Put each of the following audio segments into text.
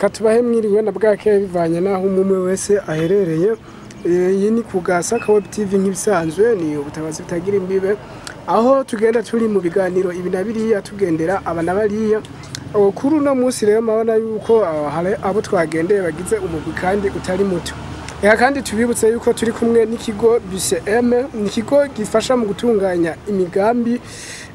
Reka tubahe mwiriwe na bwake bivanye naho umwe wese aherereye. Iyi ni ku Gasaka Web TV nk'ibisanzwe, ni ubutabazi butagira imbibe, aho tugenda turi mu biganiro ibi na biriya, tugendera aba na bariya. Kuri uno munsi rero mabona yuko hari abo twagendeye bagize umugwi kandi utari muto. Reka kandi tubibutse yuko turi kumwe n'ikigo BCM, ni ikigo gifasha mu gutunganya imigambi,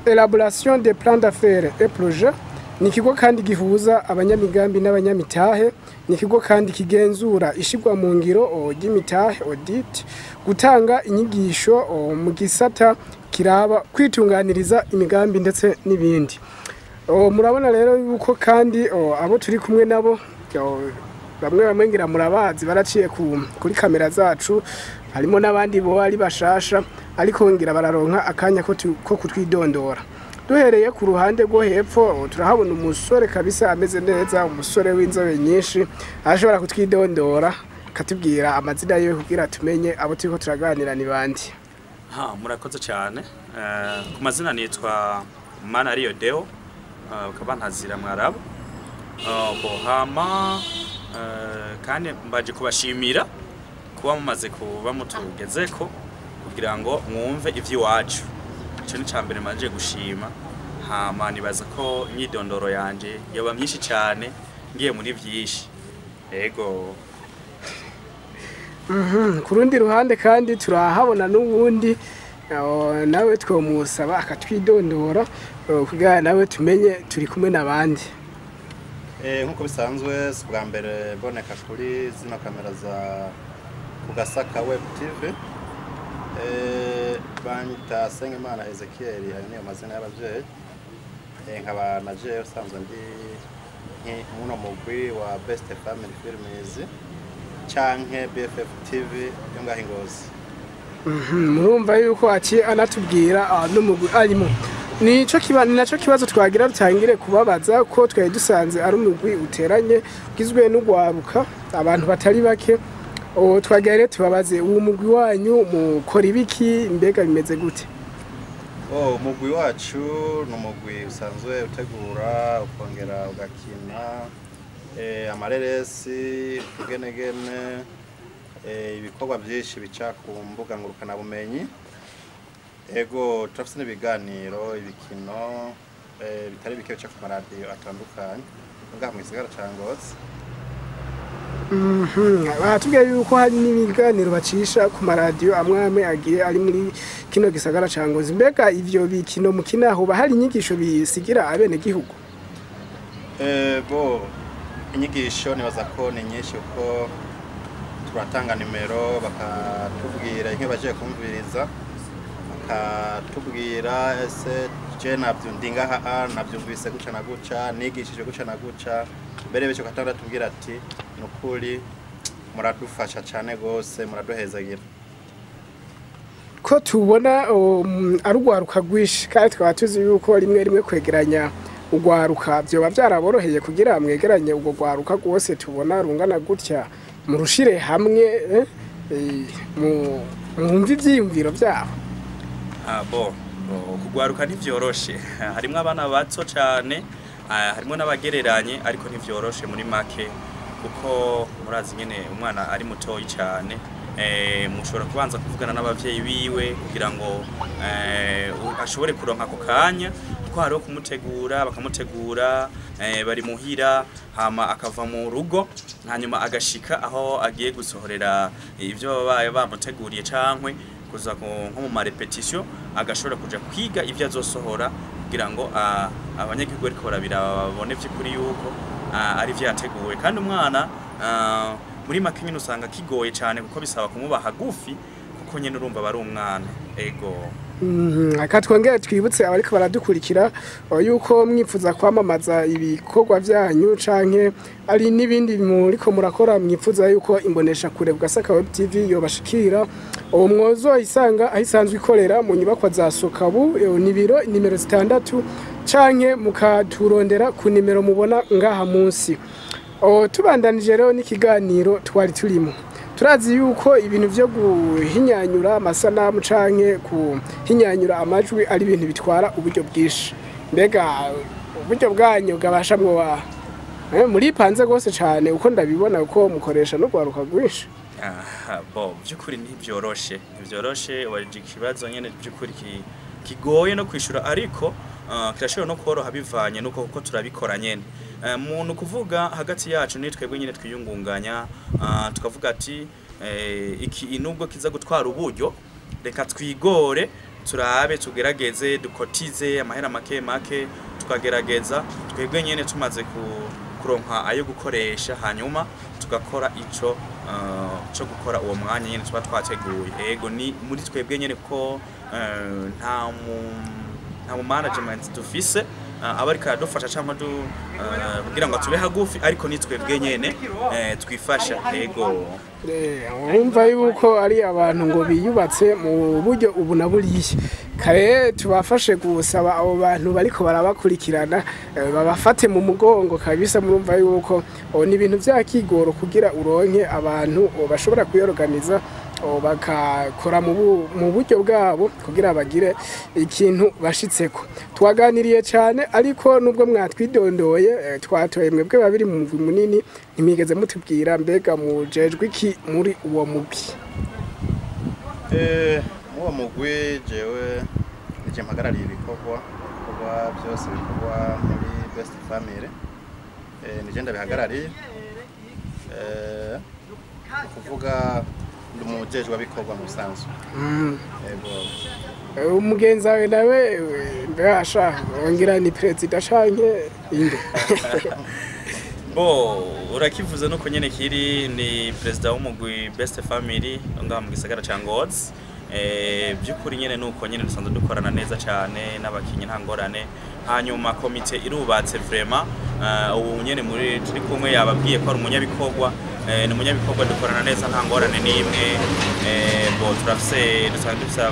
élaboration des plans d'affaires et projets. Ni ikigo kandi gihuza abanyamigambi n'abanyamitahe. Ni ikigo kandi kigenzura ishirwa mu ngiro ry'imitahe, audit, gutanga inyigisho mu gisata kiraba kwitunganiriza imigambi ndetse n'ibindi. Murabona rero yuko kandi abo turi kumwe nabo bamwe bamwe ngira murabazi, baraciye kuri kamera zacu, harimo n'abandi bo ari bashasha, ariko ngira bararonka akanya ko kutwidondora. Duhereye ku ruhande rwo hepfo, turahabona umusore kabisa ameze neza, umusore w'inzobe nyinshi, ashobora kutwidondora akatubwira amazina yiwe kugira tumenye abo turiko turaganira ni bande. Ha, murakoze cyane. Ku mazina nitwa Mana Ariyo Deo, ukaba ntazira Mwarabu. Bo hama kandi mbaje kubashimira kuba mumaze kuba mutugezeko kugira ngo mwumve ivy'iwacu. Ico ni cambere manje gushima. Hama nibaza ko imyidondoro yanje yoba myinshi cyane ngiye muri vyinshi. Ego. Ku rundi ruhande kandi turahabona n'uwundi, nawe twomusaba akatwidondora kugira nawe tumenye turi kumwe n'abandi. Nk'uko bisanzwe, si ubwa mbere mboneka kuri zino kamera za ku Gasaka Web TV. Banyita Sengimana Ezekiel, ayo niyo mazina y'abavyeyi. Nkaba na jewe usanzwe ndi muno mugwi wa Best Family Films canke BFF TV yo ngaho i Ngozi. Murumva yuko aciye anatubwira n'umugwi arimo. Nico kiba ni naco kibazo twagira dutangire kubabaza, ko twari dusanze ari umugwi uteranye ugizwe n'ugwaruka, abantu batari bake. Twagira rero tubabaze, uwo mugwi wanyu mukora ibiki, mbega bimeze gute? Oh, umugwi wacu ni umugwi usanzwe utegura ukongera ugakina amareresi, utugenegene, ibikorwa byinshi bica ku mbuga ngurukanabumenyi. Ego, turafise n'ibiganiro, ibikino bitari bike bica ku maradiyo atandukanye ngaha mu gisagara ca Ngozi. Batubwiye yuko hari n'ibiganiro bacisha ku maradiyo amwe amwe agiye ari muri kino gisagara ca Ngozi. Mbega ivyo bikino mukina hoba hari inyigisho bisigira abenegihugu? Bo inyigisho nibaza ko ni nyinshi, kuko turatanga nimero bakatubwira nk'iyo baje kumviriza, bakatubwira: "Ese je navyo ndi ngaha, navyumvise guca na guca, nigishije guca na guca." Mbere bityo katandatu tubwira ati: "Nukuri muradufasha cane gose, muraduhezagira." Ko tubona ari urwaruka rwinshi, kandi tukaba tuzi yuko rimwe rimwe kwegeranya urwaruka vyoba vyaraboroheye, kugira mwegeranye urwo rwaruka rwose tubona rungana gutya, murushire hamwe, mwumve ivyiyumviro vyabo? Ah, bo kugwaruka ntivyoroshe. Harimwo abana bato cane, harimwo n'abagereranye, ariko ntivyoroshe muri make, kuko murazi nyene umwana ari mutoyi cane, mushobora kubanza kuvugana n'abavyeyi biwe kugira ngo ashobore kuronka ako kanya, kuko hariho kumutegura, bakamutegura bari muhira, hama akava mu rugo, hanyuma agashika aho agiye gusohorera ivyo baba bamuteguriye cankwe kuza nko mu ma répétition, agashobora kuja kwiga ivyo azosohora kugira ngo abanyagihugu bariko barabiraba babone vy'ukuri yuko ari ivyo yateguwe. Kandi umwana muri make nyene usanga kigoye cane, kuko bisaba kumuba hagufi, kuko nyene urumva aba ari umwana. Ego. Aka twongere twibutse abariko baradukurikira yuko mwifuza kwamamaza ibikorwa vyanyu canke ari n'ibindi muriko murakora, mwifuza yuko imbonesha kure Gasaka Web TV yobashikira, uwo mwozo isanga aho isanzwe ikorera mu nyubakwa za Sokabu, ni biro nimero 6, canke mukaturondera ku nimero mubona ngaha munsi. Tubandanije rero n'ikiganiro twari turimo, turazi yuko ibintu vyo guhinyanyura amasanamu canke kuhinyanyura amajwi ari ibintu bitwara uburyo bwinshi. Mbega uburyo bwanyu bwabasha mwoba Muripanze rwose cane uko ndabibona, uko mukoresha no gwaruka rwinshi. Aha, bo by'ukuri ntivyoroshe, wajije ikibazo nyene by'ukuri kigoye no kwishura, ariko kirashobora no koroha bivanye nuko kuko turabikora nyene. Muntu kuvuga hagati yacu ni twebwe nyene twiyungunganya, tukavuga ati iki nubwo kiza gutwara uburyo, reka twigore, turabe, tugerageze, dukotize amahera make make, tukagerageza twebwe nyene tumaze kuronka ayo gukoresha, hanyuma tugakora ico co gukora uwo mwanya nyene tuba twateguye. Ego, ni muri twebwe nyene ko nta mu management dufise aba ariko aradufasha cyangwa kugira ngo tube hagufi, ariko ni twebwe nyene twifasha, ego. Urumva yuko ari abantu ngo biyubatse mu buryo ubu na buriya. Kare tubafashe gusaba abo bantu bariko barabakurikirana babafate mu mugongo kabisa. Murumva yuko ni ibintu vya kigoro kugira uronke abantu bashobora kuyorganiza, bakakora mu buryo bwabo kugira bagire ikintu bashitseko. Twaganiriye cyane, ariko nubwo mwatwidondoye, twatoye mwebwe babiri mu mugwi munini, ntimwigeze mutubwira mbega mujejwe iki muri uwo mugwi. Muri uwo mugwi jewe nije mpagarariye ibikorwa byose bikorwa muri Best Family. Nije ndabihagarariye. Ni ukuvuga ndi umujejwe abikorwa mu bisanzwe. Ego. Umugenzi wawe nawe mbega asha wongera ni perezida canke inde? Bo urakivuze nuko nyene kiri, ni perezida w'umugwi Best Family ngaha mu gisagara ca Ngozi. By'ukuri nyene nuko nyene dusanzwe dukorana neza cyane n'abakinyi, nta ngorane. Hanyuma komite irubatse vraiment. Ubu nyene muri turi kumwe yababwiye ko ari umunyabikorwa, ni umunyabikorwa, dukorana neza, nta ngorane n'imwe. Bo turafise, dusanzwe dufise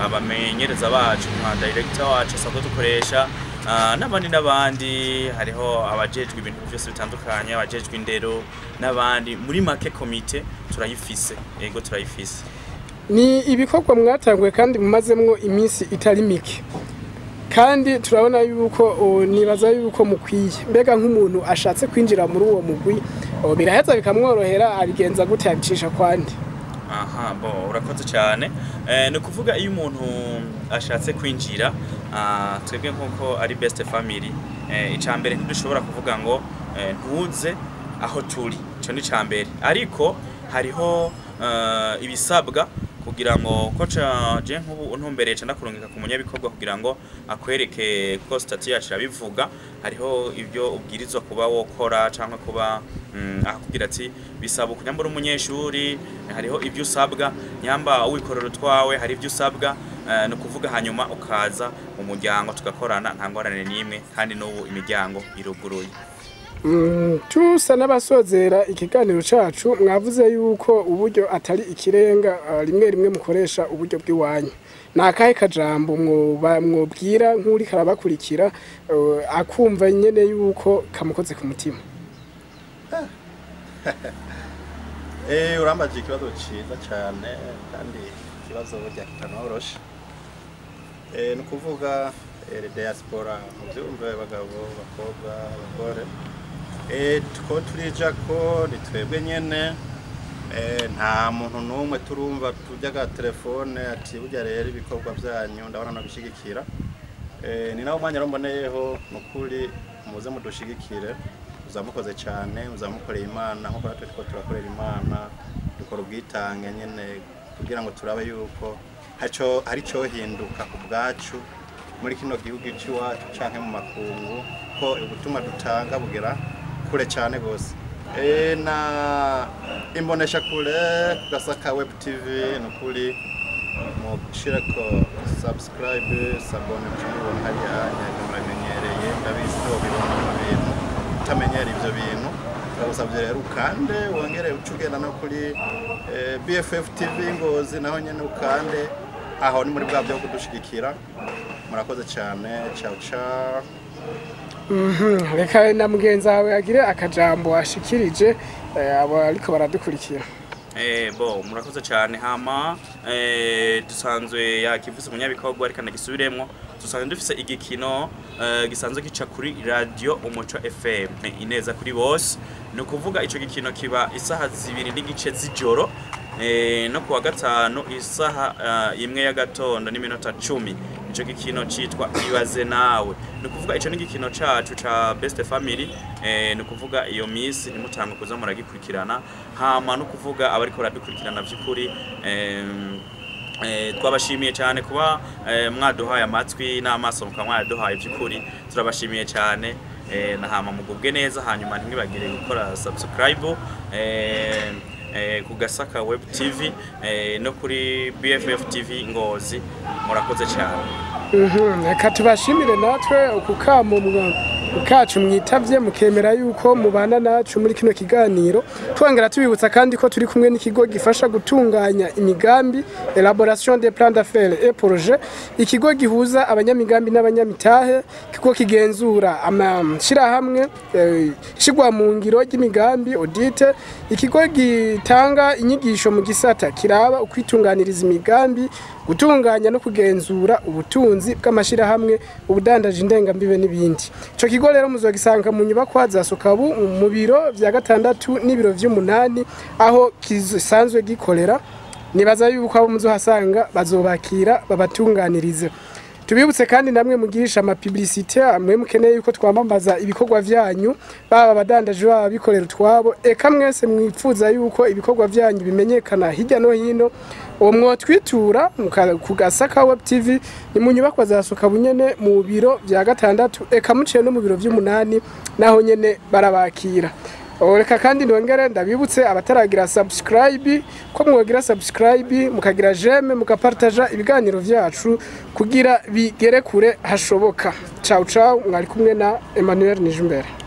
abamenyereza bacu nka director wacu asanzwe dukoresha, n'abandi n'abandi. Hariho abajejwe ibintu byose bitandukanye, abajejwe indero n'abandi. Muri make komite turayifise, yego, turayifise. Ni ibikorwa mwatanguye kandi mumazemwo iminsi itari mike, kandi turabona yuko nibaza yuko mukwiye. Mbega nk'umuntu ashatse kwinjira muri uwo mugwi, biraheza bikamworohera? Abigenza gute? Abicisha kwande? Aha, bo urakoze cyane. Ni ukuvuga iyo umuntu ashatse kwinjira, twebwe nkuko ari Best Family, icambere ntidushobora kuvuga ngo ntuze aho turi, ico ni icambere. Ariko hariho ibisabwa kugira ngo ko je nk'ubu untumbereye ca ndakurungika ku munyabikorwa kugira ngo akwereke ko statut yacu irabivuga. Hariho ibyo ubwirizwa kuba wokora canke kuba akubwira ati bisaba kunyambura umunyeshuri, hariho ibyo usabwa nyamba wikorera utwawe, hari ibyo usabwa. Ni ukuvuga hanyuma ukaza mu muryango tugakorana, nta ngorane n'imwe, kandi n'ubu imiryango iruguruye. Tusa n'abasozera ikiganiro cacu, mwavuze yuko uburyo atari ikirenga, rimwe rimwe mukoresha uburyo bw'iwanyu. Ni akahe kajambo mwobwira nk'uri karabakurikira, akumva nyene yuko kamukoze ku mutima? Urambaje ikibazo ciza cyane, kandi ikibazo burya kitanoroshe. Ni ukuvuga diaspora, muvyumve bagabo, bakobwa, abagore. Two turija ko ni twebwe nyene, nta muntu n'umwe turumva turya telefone ati burya rero ibikorwa byanyu ndabona no bishigikira. Ni nawo mwanya mboneyeho, nukuri muze mudushigikire, muzamukoze cyane, muzamukoreye Imana nkuko natwe turiko turakorera Imana, dukora ubwitange nyene kugira ngo turabe yuko haco hari cyo hinduka ku bwacu muri kino gihugu cy'iwacu canke mu makungu, ko ubutumwa dutanga bugera kure cyane gose. Na imbonesha kure ku Gasaka Web TV, nukuri mushireko subscribe, s'abonner, mucamubona hariya hanya muramenyereye, ndabizi ko bibona mu bintu utamenyera ivyo bintu. Turagusavye rero ukande, wongere uce ugenda no kuri BFF TV Ngozi, naho nyene ukande. Aho ni muri bwa byo kudushigikira. Murakoze cyane, ciao ciao. Reka na mugenzi wawe agire akajambo ashikirije abo ariko baradukurikira. Bo murakoze cyane. Hama dusanzwe yakivuze umunyabikorwa, ariko nagisubiremwo, dusanzwe dufise igikino gisanzwe gica kuri Radio Umuco FM, Ineza kuri bose. Ni ukuvuga ico gikino kiba isaha 2:15 z'ijoro, no kuwa gatanu isaha 1 y'agatondo n'iminota 10. Ico gikino citwa Ibaze Nawe. Ni ukuvuga ico ni igikino cacu ca Best Family. Ni ukuvuga iyo misi ntimutangwe kuza muragikurikirana. Hama no kuvuga abariko baradukurikirana, vy'ukuri twabashimiye cyane kuba mwaduhaye amatwi n'amaso, mukaba mwaduhaye, by'ukuri turabashimiye cyane. Na hama mugubwe neza, hanyuma ntimwibagire gukora subscribe ku Gasaka Web TV no kuri BFF TV Ngozi. Murakoze cyane. Reka tubashimire natwe ku kamo kacu mwitavye, mukemera yuko mubana nacu muri kino kiganiro. Twongera tubibutsa kandi ko turi kumwe n'ikigo gifasha gutunganya imigambi, élaboration des plans d'affaires et projets, ikigo gihuza abanyamigambi n'abanyamitahe, ikigo kigenzura amashirahamwe, ishigwa mu ngiro ry'imigambi, audit, ikigo gitanga inyigisho mu gisata kiraba ukwitunganiriza imigambi, gutunganya no kugenzura ubutunzi bw'amashirahamwe, ubudandaji ndengambibe n'ibindi. Ico kigo rero muzogisanga mu nyubakwa za Sokabu, mu biro vya gatandatu n'ibiro vy'umunani, aho kisanzwe gikorera. Nibaza yuko abo muzohasanga bazobakira, babatunganirize. Tubibutse kandi namwe mugirisha ama publicité, amwe mukeneye yuko twamamaza ibikorwa vyanyu, baba abadandaje, baba bikorera utwabo, eka mwese mwipfuza yuko ibikorwa vyanyu bimenyekana hirya no hino, uwo mwotwitura ku Gasaka Web TV. Ni mu nyubakwa za Sokabu nyene, mu biro vya gatandatu, eka muciye no mu biro vy'umunani naho nyene barabakira. Reka kandi nongere ndabibutse abataragira subscribe ko mwogira subscribe, mukagira j'aime, mukapartaja ibiganiro vyacu kugira bigere kure hashoboka. Ciao ciao, mwari kumwe na Emmanuel Nijumbere.